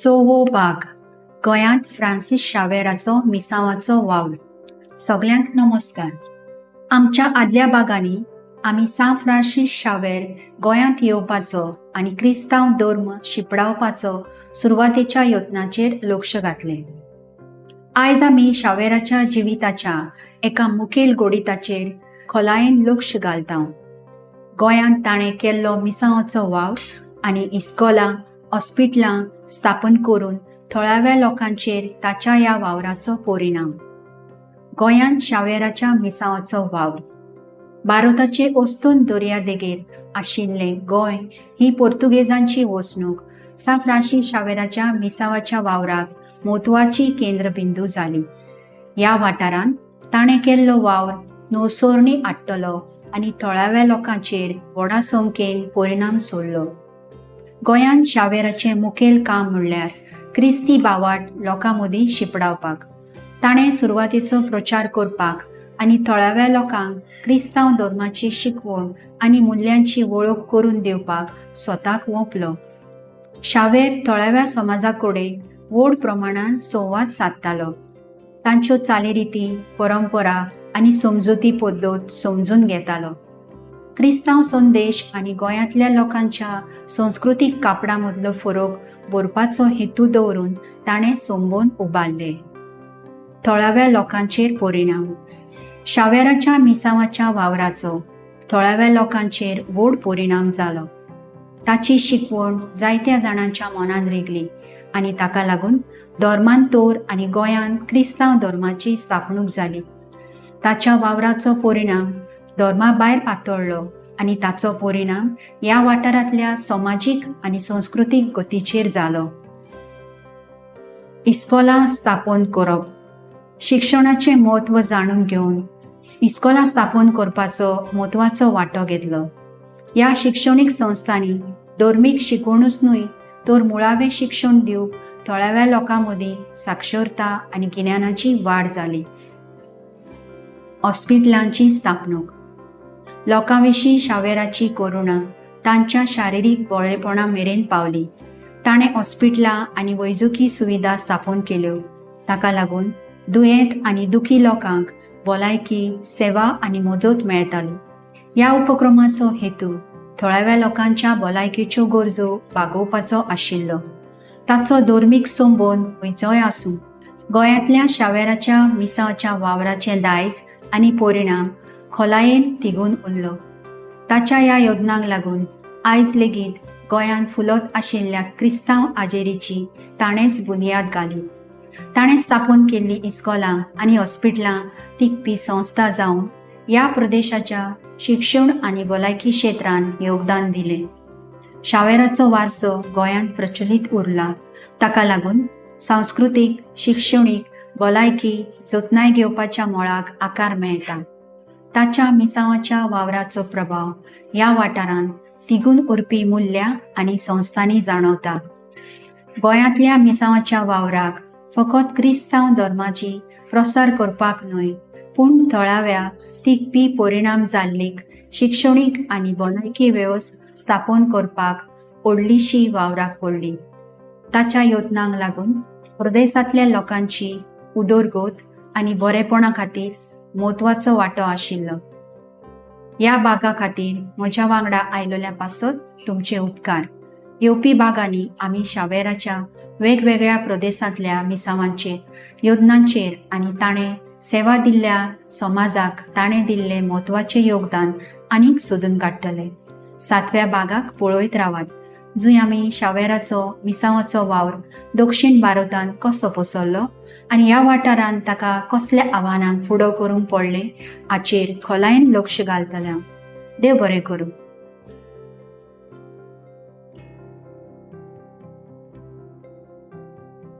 सवो भाग गोंयांत फ्रांसीस शावेराचो मिसांवाचो वावर. सगल्यांक नमस्कार. आमच्या आदल्या भागांनी आमी सांत फ्रांसीस शावेर गोंयांत येवपाचो आनी क्रिस्तांव धर्म शिंपडावपाचो सुरवातेच्या यत्नाचेर लक्ष घातलें. आयज आमी शावेराच्या जिविताच्या एका मुखेल गोडिताचेर खोलायेन लक्ष घालता, गोंयांत ताणें केल्लो मिसांवाचो वावर आनी इस्कोलां, हॉस्पिटलां स्थापन करून थळाव्या लोकांचेर ताच्या ह्या वावराचो परिणाम. गोंयांत शावेराच्या मिसांवाचो वावर. भारताचे अस्तंत दर्यादेगेर आशिल्लें गोंय ही पोर्तुगेजांची वसणूक सांत फ्रांसीस शावेराच्या मिसांवाच्या वावराक म्हत्वाची केंद्रबिंदू जाली. ह्या वाठारांत ताणें केल्लो वावर नवसरणी हाडटलो आनी थळाव्या लोकांचेर व्हडा संख्येन परिणाम सोडलो. गोंयांत शावेराचें मुखेल काम म्हणल्यार क्रिस्ती भावार्थ लोकां मदीं शिंपडावपाक. ताणें सुरवातेचो प्रचार करपाक आनी थळाव्या लोकांक क्रिस्तांव धर्माची शिकवण आनी मुल्यांची वळख करून दिवपाक स्वताक ओंपलो. शावेर थळाव्या समाजा कडेन व्हड प्रमाणान संवाद सादतालो, तांच्यो चालीरिती, परंपरा आनी समजुती पद्दत समजून घेतालो. क्रिस्तांव संदेश आनी गोंयांतल्या लोकांच्या संस्कृतीक कापडां मदलो फरक भरपाचो हेतू दवरून ताणें संबंद उबारले. थळाव्या लोकांचेर परिणाम. शावेराच्या मिसांवाच्या वावराचो थळाव्या लोकांचेर व्हड परिणाम जालो. ताची शिकवण जायत्या जाणांच्या मनांत रिगली आनी ताका लागून धर्मांतर आनी गोंयांत क्रिस्तांव धर्माची स्थापणूक जाली. ताच्या वावराचो परिणाम धर्मा भायर पातळ्ळो आनी ताचो परिणाम ह्या वाठारांतल्या समाजीक आनी संस्कृतीक गतीचेर जालो. इस्कोलां स्थापन करप. शिक्षणाचें म्हत्व जाणून घेवन इस्कोलां स्थापन करपाचो म्हत्वाचो वांटो घेतलो. ह्या शिक्षणीक संस्थांनी धर्मीक शिकवणूच न्हय तर मुळावें शिक्षण दिवंक थळाव्या लोकां मदीं साक्षरता आनी गिन्यानाची वाड जाली. हॉस्पिटलांची स्थापणूक. लोकां विशीं शावेराची करुणा तांच्या शारिरीक बरेपणा मेरेन पावली. ताणें हॉस्पिटलां आनी वैजकी सुविधा स्थापन केल्यो. ताका लागून दुयेंत आनी दुखी लोकांक भलायकी सेवा आनी मजत मेळटाली. ह्या उपक्रमाचो हेतू थळाव्या लोकांच्या भलायकेच्यो गरजो भागोवपाचो आशिल्लो. ताचो धर्मीक संबंद खंयचोय आसूं, गोंयांतल्या शावेराच्या मिसांवाच्या वावराचें दायज आनी परिणाम खोलायेन तिगून उरलो. ताच्या ह्या योजनांक लागून आयज लेगीत गोंयांत फुलत आशिल्ल्या क्रिस्तांव आजेरीची ताणेंच बुन्याद घाली. ताणें स्थापन केल्लीं इस्कोलां आनी हॉस्पिटलां तिगपी संस्था जावन ह्या प्रदेशाच्या शिक्षण आनी भलायकी क्षेत्रांत योगदान दिलें. शावेराचो वारसो गोंयांत प्रचलीत उरला. ताका लागून सांस्कृतीक, शिक्षणीक, भलायकी जतनाय घेवपाच्या मळाक आकार मेळटा. ताच्या मिसांवाच्या वावराचो प्रभाव ह्या वाठारांत तिगून उरपी मुल्यां आनी संस्थांनी जाणवता. गोंयांतल्या मिसांवाच्या वावराक फकत क्रिस्तांव धर्माची प्रसार करपाक न्हय, पूण थळाव्या तिगपी परिणाम जाल्लीक शिक्षणीक आनी भलायकी वेवस्था स्थापन करपाक व्हडलीशी वावराक पडली. ताच्या यत्नांक लागून प्रदेशांतल्या लोकांची उदरगत आनी बरेपणा खातीर म्हत्वाचो वांटो आशिल्लो. ह्या भागा खातीर म्हज्या वांगडा आयलोल्या पासत तुमचे उपकार. येवपी भागांनी आमी शावेराच्या वेगवेगळ्या प्रदेशांतल्या मिसांवांचेर, योजनांचेर आनी ताणें सेवा दिल्ल्या समाजाक ताणें दिल्लें म्हत्वाचें योगदान आनीक सोदून काडटले. सातव्या भागाक पळयत रावात, जंय आमी शावेराचो मिसांवाचो वावर दक्षिण भारतांत कसो पसरलो आनी ह्या वाठारांत ताका कसल्या आव्हानांक फुडो करूंक पडलें हाचेर खोलायेन लक्ष घालतले. देव बरें करूं.